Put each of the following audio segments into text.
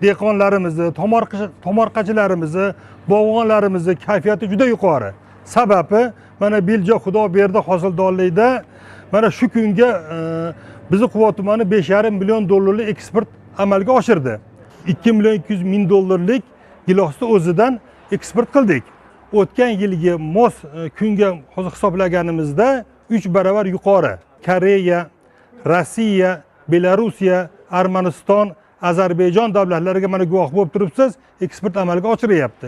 Dehqonlarimizni, tomorqachilarimizni, bog'bonlarimizni kayfiyati juda yuqori. Sababi mana Beljo Xudo berdi hosildorlikda mana shu kunga bizni Quva tumani 5,5 million dollarlik eksport amalga oshirdi. 2 million 200 ming dollarlik gilosni o'zidan eksport qildik. O'tgan yilgi mos kunga hozir hisoblaganimizda 3 barobar yuqori. Koreya, Rossiya, Belorussiya, Armaniston, Ozarbayjon davlatlariga mana guvoh bo'lib turibsiz, eksport amalga oshiryapti.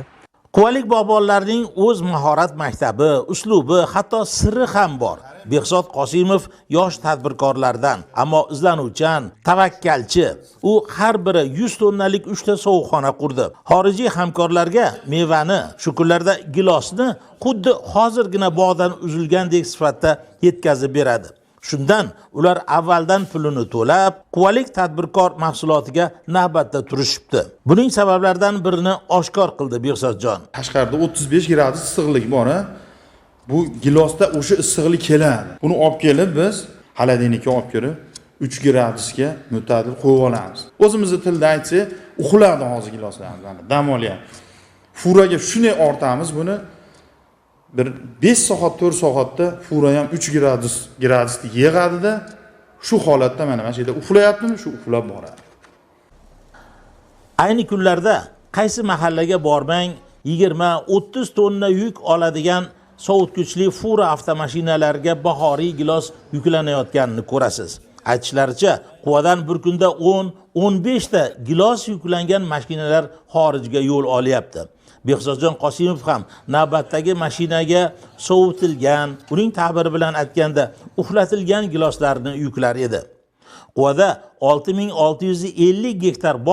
Quvalik bog'bonlarning o'z mahorat maktabi, uslubi, hatto siri ham bor. Behzod Qosimov yosh tadbirkorlardan, ammo izlanuvchan, tavakkalchi. U har biri 100 tonnalik 3 ta sovuqxona qurdi. Xorijiy hamkorlarga mevani, shu kunlarda gilosni xuddi hozirgina bog'dan uzilgandek sifatda yetkazib beradi. Shundan ular avvaldan pulini to'lab, quvalik tadbirkor mahsulotiga navbatda turishibdi. Buning sabablaridan birini oshkor qildi Behzodjon. Tashqarida 35 gradus issiqlik bor, a? Bu gilosda o'sha issiqlik keladi. Buni olib kelib biz холодильник ka olib kirib 3 gradusga mo'tadil qo'yib olamiz. O'zimizni tilda aytsak, uxladi hozir giloslarimiz, mana dam olyapti. Furaga shunday ortamiz buni, bir 5 soat, 4 soatda fura ham 3 gradusni yig'adida, shu holatda mana shu yerda uxlayaptimi, shu uxlab boradi. Ayni kunlarda qaysi mahallaga bormang, 20-30 tonna yuk oladigan sovutgichli fura avtomashinalarga bahoriy gilos yuklanayotganini ko'rasiz. Aytishlaricha, Quvadan bir kunda 10-15 ta gilos yuklangan mashinalar xorijga yo'l olyapti. Behzodjon Qosimov ham navbatdagi mashinaga sovutilgan, uning ta'biri bilan aytganda, uxlatilgan giloslarni yuklar edi. Quvada 6650 gektar bog'